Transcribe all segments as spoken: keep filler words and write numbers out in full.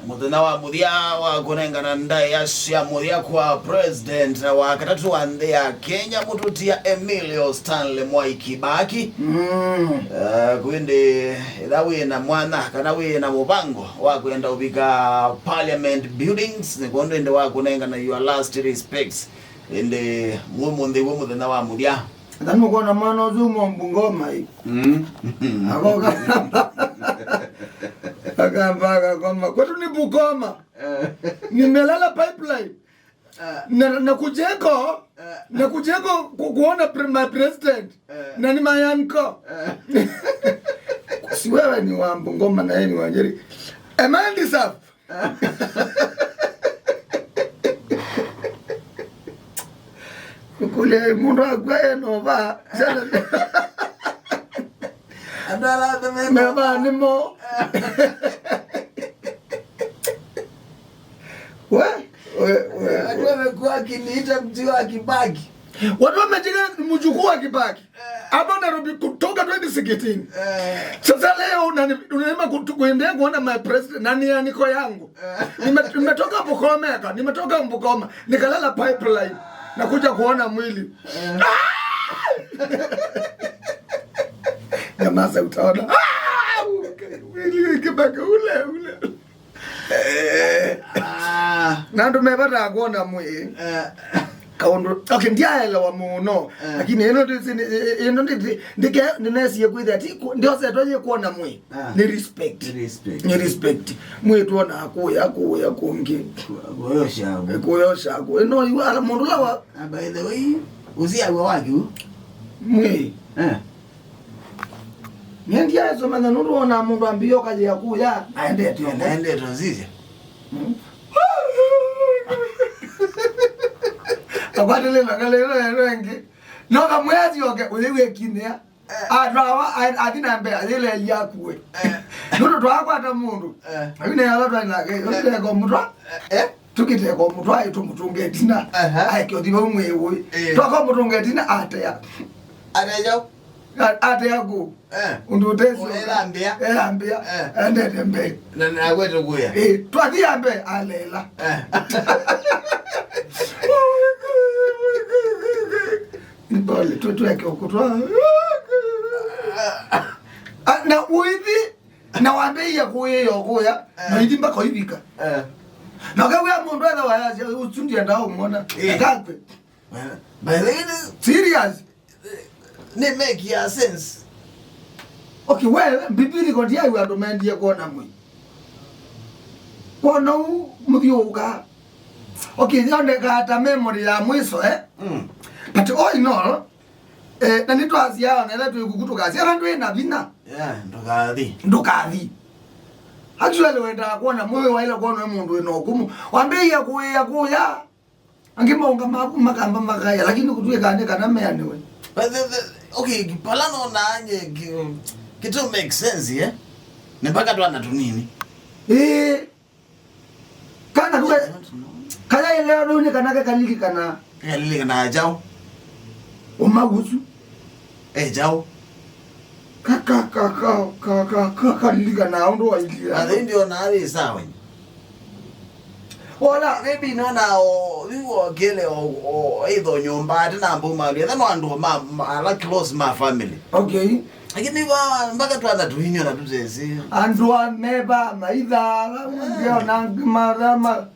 Mũthenya wa mũthya wa kũnengana ndaĩa sya mũthya kwa president wa katatũ wa nthĩ ya Kenya, mũtũtia Emilio Stanley Mwai Kibaki. Mm. Eh, kwĩndĩ ĩla wĩ na mwanya kana wĩ na mũvango wa kwenda ũvika Parliament Buildings, nĩ kwondũ ĩndĩ wa kũnengana your last respects. Ĩndĩ ũmũnthĩ w'o mũthenya wa mũthya. Ata nũkwona mwana ũsu uma Bungoma ĩ? Mm. Akoka. Akamba akakoma. Kwetu ni Bukoma. Eh. Nimelala pipeline. Eh. Na, na kujeko, eh, na kujeko ku-, kuona pre-, my president. Eh. Na ni mayanko. Eh. Si wewe ni wa Bungoma na yeye ni wa Nyeri. Am I deserve? Kũlya mũndũ akwa ena ũvaa. Andũ ala othe me na ũvaa nĩmo. We, we, we, watu wamekuwa wakiniita mjukuu wa Kibaki. Watu wamecheka mjukuu wa Kibaki. Hapa Nairobi kutoka twenty sixteen. Eh. Sasa leo unani-, unaniambia kutu-, kuendelea kuona my president, nani ya niko yangu? Eh. Nime-, nimetoka Bukomeka, nimetoka Bukoma, nikalala pipeline, nakuja kuona mwili. Eh. Ah! Nyamaza, utaona. Ah! Mwili ikibaki ule, ule. Eh. Ah. Na andũ mevataa kwona mwĩĩ. Eh. Kaũndũ, okay, ndyaelewa mũno. Eh. Lakini ĩno ndi-, ndi-, ĩno ndi-, ndi-, ndike-, ndĩnesie kwĩthĩa ti ku-, ndiosetwe yĩ kwona mwĩĩ. Ah. Nĩ respect. Nĩ respect. Nĩ respect. Mwĩĩ twona kũya, kũya kũngĩ. Kũyosha kũ. Kũyosha kũ. Ĩno yu ala mũndũ ũla wa. Ah, by the way, ũsiawa waku. Mwĩĩ. Eh. Nĩendia ĩsomanya nũndũ wonaa mũndũ ambĩĩa ũkayĩa kũya, aendete ũmwe. Aendete ũsisya. Mm. Akwatĩlĩla kalĩlo ĩno ĩngĩ. No kamwĩa asyoke, ũyĩw'e kinĩa. Eh. Atwawa, a-, athi na mbee, ayĩlelia akue. Eh. Nũndũ twakwata mũndũ. Eh. Ayu nĩ ala twaĩ nake, ũteko mũtwa. Eh. Tũkĩteka ũmũtwae tũmũtũnge ĩtina. Aha. Aeke ũthi vau mwĩĩ ũĩ. Eh. Twaka ũmũtũnge ĩtina atea. Atea kyaũ? A-, atea kũ? Eh. Ũndũ ũtesĩ. Ũyĩlambĩa. Elambĩa. Eh. Endete mbee. Na, na we tũkũya. Eh, twathia mbee, alela. Eh. Pole, tũ-, tweke ũkũtwa. Ah, na ũithi, na wambĩĩie kũĩĩa ũkũya, eh, na ũithi mpaka ũivika. Eh. Na ũkewĩa mũndũ etha wayasya, "Ũsu ndiendaa ũmwona." Eh. Ndakakwe. By the way, serious. Nĩ make ya sense. Okay, well, biblical ndiayu andũ mendie kuona mwĩĩ. Kuona u mũthiũũka. Okay, yoneka ta memory ya mwiso, eh? Mm. But all in all, eh, na nĩtwasya ona ĩla twĩ kuku tũkasyana ndwĩ na vinya. Yeah, ndũkathi. Ndũkathi. Actually, wendaa kuona mwĩĩ waĩle kuona mũndũ wĩ na ũkũmũ. Wambĩĩie kũĩa kũya. Angĩ maũnga maku makamba makaya, lakini kũtw'ĩka nĩ kana meanĩwe. But the, the, okay, pala nonaa nye ki-, kitu make sense, eh? Nĩ mpaka twana tũnini. Ĩĩ. Kana tuwe, kaya ileo nĩ kana ke kalilikanaa. Kalilikanaa kyaũ? Ũmau ũsu. Eh, kyaũ? Ka, ka, ka, ka, ka, ka, ka, kalilikanaa ũndũ wailia. Athĩ ndionaa wĩ sawa. Ola. Maybe nona o, yu okele o, o, either nyũmba, ate na mbau malu. Etha no andũ ma, ma, ala close ma family. Okay. Lakini wa, mpaka twana tũinyo na tũtesi. Andũ a meva, maitha, ala, ah, ona angĩ ma, ma,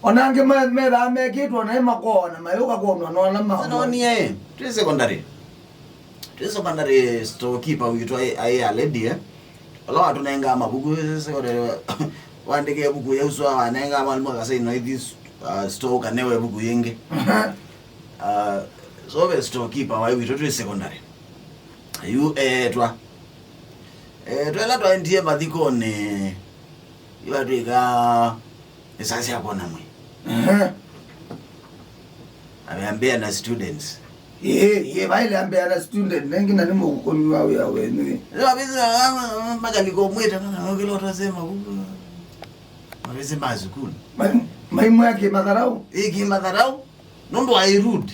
ona angĩ ma, methaa mekĩtwo na makona, mayũka kwonwa na ona ma. Sasa nonie, twĩ secondary. Twĩ secondary storekeeper witũ aĩ, aĩ a lady, eh. Ola watũnengaa mavuku, secondary, wandĩke ĩvuku ya ũswa, wanengaa mwalimũ akasai no ithi, uh, store ũkanewe ĩvuku yĩngĩ. Uh, so ve storekeeper waĩ witũ twĩ secondary. Yu eetwa. Eetwa ĩla twaendie mathikonĩ, yu atwĩka ĩsaa sya kwona mwĩĩ. Ehe. Ameambia na students. Ĩĩ, ĩĩ, vaĩle ambĩa na student, nengi na nĩ mũkũni wa wĩa wenyu. Ĩĩ. Makalika ũmwĩta, na nokĩla ũtasema kuku. Mavĩsĩ ma sukulu. Mai-, maimwĩa kĩmatharau. Ĩĩ, kĩmatharau. Nũndũ aĩ rude.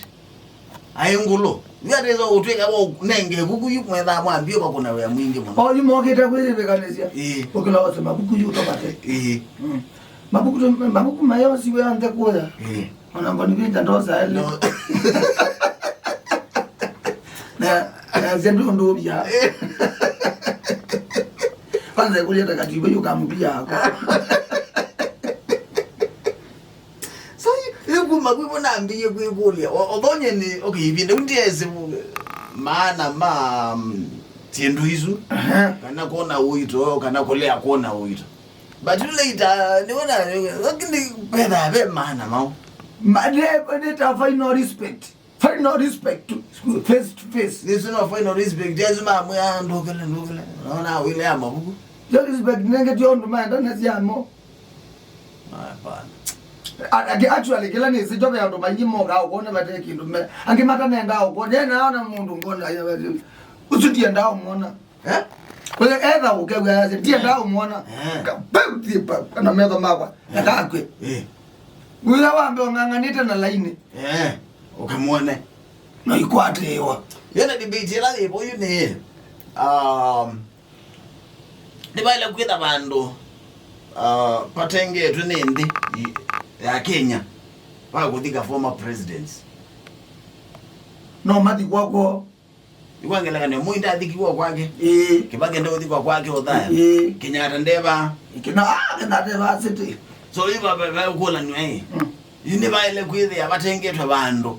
Aĩ ngũlũ. Yu atĩsa ũtwĩka wa nenge vuku yu mwethaa mwambie makũna wĩa mwingĩ mũno. O yu mokĩte kwĩyĩvĩkanĩsya. Ĩĩ. Ũkĩla wose mavuku yu ũtopate. Ĩĩ. Mm. Mavuku tu, mavuku mayosiwe onthe kũya. Ĩĩ. Ona mboni vinda ndosa ele. No. Na, na zendu ndubia. Kwanza kulia takatibu yuka mubia yako. So, yu kuma kwĩvo nambĩie kwĩkũlya. O- othonye nĩ, okay, ivinda u ndiesĩ vu- maana ma, mm, syĩndũ isu. Aha. Kana kwona ũito, kana kũlea kwona ũito. But you later, nĩwona, lakini kwethaa ve maana mau. Ma- nĩ- nĩ ta final respect. Final respect to, face to face. Nĩsu no final respect. Asu mamwĩa ndũkĩle, ndũkĩle. Naona wĩle ya mavuku. Yo respect nenge tio ũndũ maenda na siamo. Hapana. A- aki- actually, kĩla nĩsĩ kyo ve andũ maingĩ mokaa ũkwona vate kĩndũ me. Angĩ matanendaa ũkwona. Yena ona mũndũ ngona ya- ũsu ndiendaa ũmwona. Eh? Kũle etha ũkew'a yasya, ndiendaa ũmwona. Eh. Ka- pa- pa- na metho makwa. Eh. Ndakakwe. Eh. Wĩla wambe ũng'ang'anĩte na laini. Eh. Ũkamwone. Na ikwatĩĩwa. Yona debate ĩla yĩvo yu nĩ, um, nĩvaĩle kwĩtha vandũ, uh, patengetwe nĩ nthĩ i- ya Kenya va kũthika former presidents. No mathi kwakwo. Ĩkwa ngelekany'o, Moi ndathikiwe kwake. Ĩĩ. Kibaki ndauthikwa kwake Othaya. Ĩĩ. Kenyatta ndeva. Kina- ah, Kenyatta eva city. So yu va- va- va ũkũlanw'a ĩ. Mm. Yu nĩvaĩle kwĩthĩa vatengetwe vandũ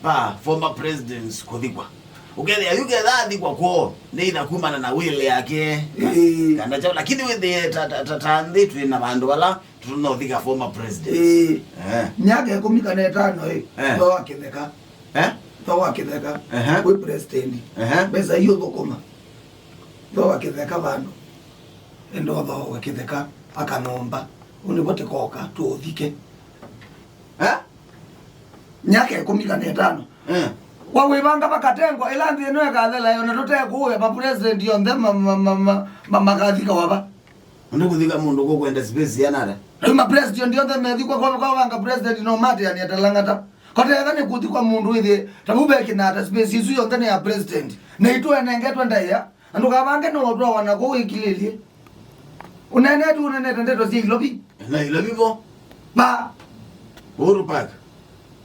va former presidents kũthikwa. Ũkethĩa yu ketha athikwa kwoo, nĩ either kumana na will yake, ka- Ĩĩ. kana kyaũ, lakini wĩthĩe ta, ta, ta, ta nthĩ twĩ na vandũ vala tũtonya ũthika former presidents. Ĩĩ. Eh. Myaka ĩkũmi kana ĩtano ĩ, Eh. Thooa Kĩtheka. Eh? Thooa Kĩtheka. Ehe. Wĩ president. Ehe. Mbesa iyo thũkũma. Thooa Kĩtheka vandũ. Enda ũthooe Kĩtheka akanyũmba. Ũnĩvo tĩkoka tũũthike. Eh? Myaka ĩkũmi kana ĩtano. Eh. Wawĩvanga vakatengwa, ĩla nthĩ ĩno ĩkathela, ona tũtekũũya, ma president onthe ma- ma- ma- ma- ma- makathika wava. Ũndũ kũthika mũndũ kũkwenda space ya nada. Rĩu ma president onthe methikwa kwa kwa vanga president no mate yani atalangata. Kote etha nĩ kũthikwa mũndũ wĩthĩ ta vu vekĩnata space isu yonthe nĩ ya president. Na itũ enengetwe ndaĩa. Na ndũkavange no ũtwawa na kũu ĩkilĩlye. Ũnene tu ũnenete ndeto sya Ilovi. Na Ilovi vo. Ba. Uhuru Park.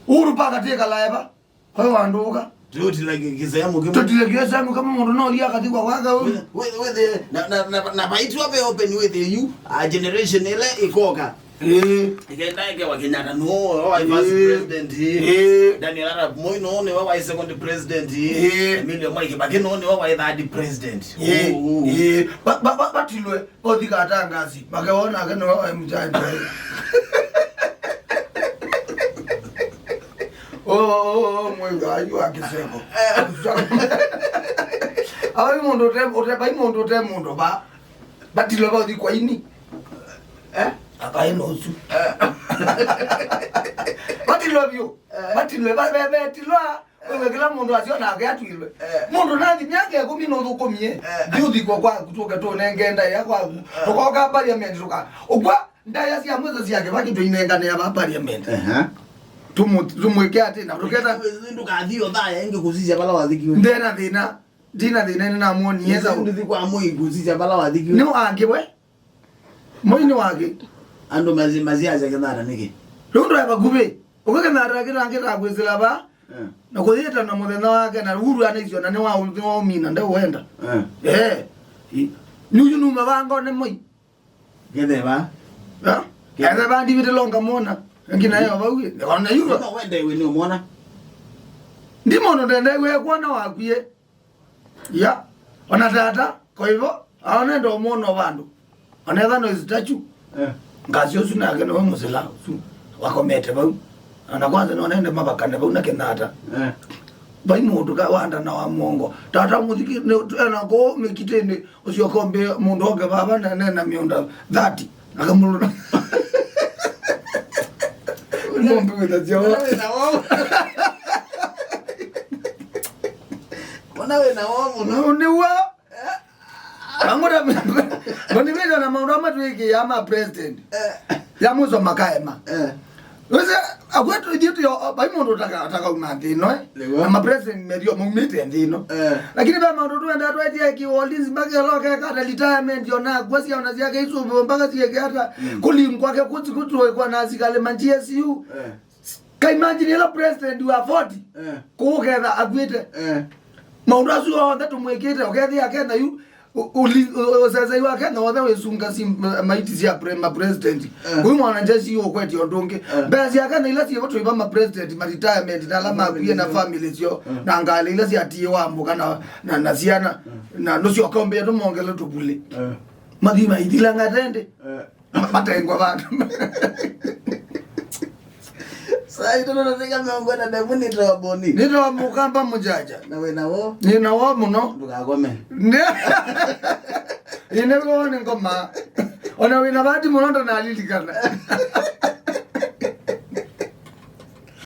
Uhuru Park atĩkalae va. Kwa hiyo wandũka. Tũtila kĩsemu kĩmwe. Tũtile kĩsemu kama mũndũ no lia kathikwa kwake ũu. Wĩthĩ, wĩthĩ, na, na, na, na vaitwa ve open wĩthĩ yu, a generation ĩla ĩkoka. Eh. Ĩkenda ĩkewa Kenyatta no, wa vice Eh. president. Eh. Daniel Arap Moi no, nĩwe wa second president. Eh. Emilio Mwai Kibaki no, nĩwe wa third president. Eh. Ũu, ũu. Eh. Ba- ba- ba- batilwe. Othi katangasi, makewona ake nĩwe waĩ mũkyanja. Oh, oh, oh, mwĩw'a ayu wa kĩseko. Awa ĩ mũndũ ũte, ũte, vai mũndũ ũte mũndũ va. Batilwe va ũthi kwa ini. Eh? Akaĩ na ũsu. Eh. Batilwe vyũ. Eh. Batilwe va, ve, vetilwa. Wewe kĩla mũndũ asyo nake atwilwe. Eh. Mũndũ nathi myaka ĩkũmi nũthũkũmie. Eh. Thiũthikwa kwaku tũke tũnenge ndaĩa kwaku. Eh. Tũkoka parliament tũka. Ũkwa ndaĩa sya mwĩso sya Kĩbaki tũinenganĩa va parliament. Ehe. Tũmũ- tũmwĩke atĩ na tũketa. Ndũkathi Othaya ĩngĩ kũsisya vala wathikiwe. Ndena thĩna. Ndina thĩna nĩnamwonie. Ĩsa ndũthi kwa Moi kũsisya vala wathikiwe. Nĩ wangĩ we. Moi nĩ wakĩ? Andũ masi- masiasya Kenyatta nĩkĩ? Rĩu ndwae vakuvĩ. Ũkĩ Kenyatta kĩtangĩta kwĩsĩla va. Eh. Na kũyĩta na mũthenya wake na Uhuru anaisyo na nĩwa- nĩwaũmina, ndewenda. Eh. Eh. I- Nyuyu numa vangone Moi. Ketheva. Ha? Ketheva ndivĩte longa mona. Ngina yo vau. Ona yu. No wende we nĩ ũmona. Ndi mũndũ ndende we kuona wakwie. Ya, ona tata, kwa hivyo, aonenda ũmwona vandũ. Onetha no statue. Eh. Ngasi ũsu nake nĩwe mũsila ũsu wakomete vau. Ona kwanza nonende mavakane vau na Kenyatta. Eh. Vai mũndũ ka wanda na wa mwongo. Tata mũthiki nĩ- ena kũũ mĩkitĩnĩ ũcio kombe mũndũ oke vava na nena mĩũnda thirty. Akamũlũna. Ng'ombe wĩna cio. Ona wĩna woo mũno. Nĩw'o. Angũra. Ngoni vĩndĩ ona maũndũ amwe twĩkĩaa ma president. Eh. Ya mũso makaema. Eh. Wĩsĩ, akwetu ithyĩ tũyo, vai mũndũ ũtaka-, ũtakauma nthĩ ĩno, eh? Nĩguo. Na ma president methio maumĩte nthĩ ĩno. Eh. Lakini ve maũndũ tũendaa twetie ki Walins mpaka ĩla ũkekata retirement, ona akua syana syake isũvĩwe mpaka syĩke ata, mm, kũlingwa kwake kũti kũtũĩkwa na asikalĩ ma G S U. Eh. Ka imagine ĩla president wa forty, eh, kũũketha akwĩte. Eh. Maũndũ asu onthe tũmwĩkĩte, ũkethĩa Kenya yu, ũ-, ũli-, ũ-, ũsesei wa Kenya wothe wĩsunga si ma-, maiti sya pre-, ma president. Eh. Ũyu mwana njeshi ũkwetya ũndũ ũngĩ. Eh. Mbesa sya Kenya ila syĩvo tũiva ma president, ma retirement, na ala makwie na family syoo, eh, na ngalĩ ila syatiĩwa amũka na, na, na syana, eh, na nũsyoka ũmbĩa tũmongele tũvulĩ. Eh. Mathi maithilanga tende. Eh. Ma-, matengwa vandũ. Saa ito nonateka mĩongo ĩna na ĩmwe nĩtawa Boni. Nĩtawa Mũkamba Mũjaja. Na wĩna wo? Nĩna wo mũno. Ndũkakome. Nĩ-, ĩnĩ wo nĩ ngoma. Ona wĩna vati mũno ndanalilikana.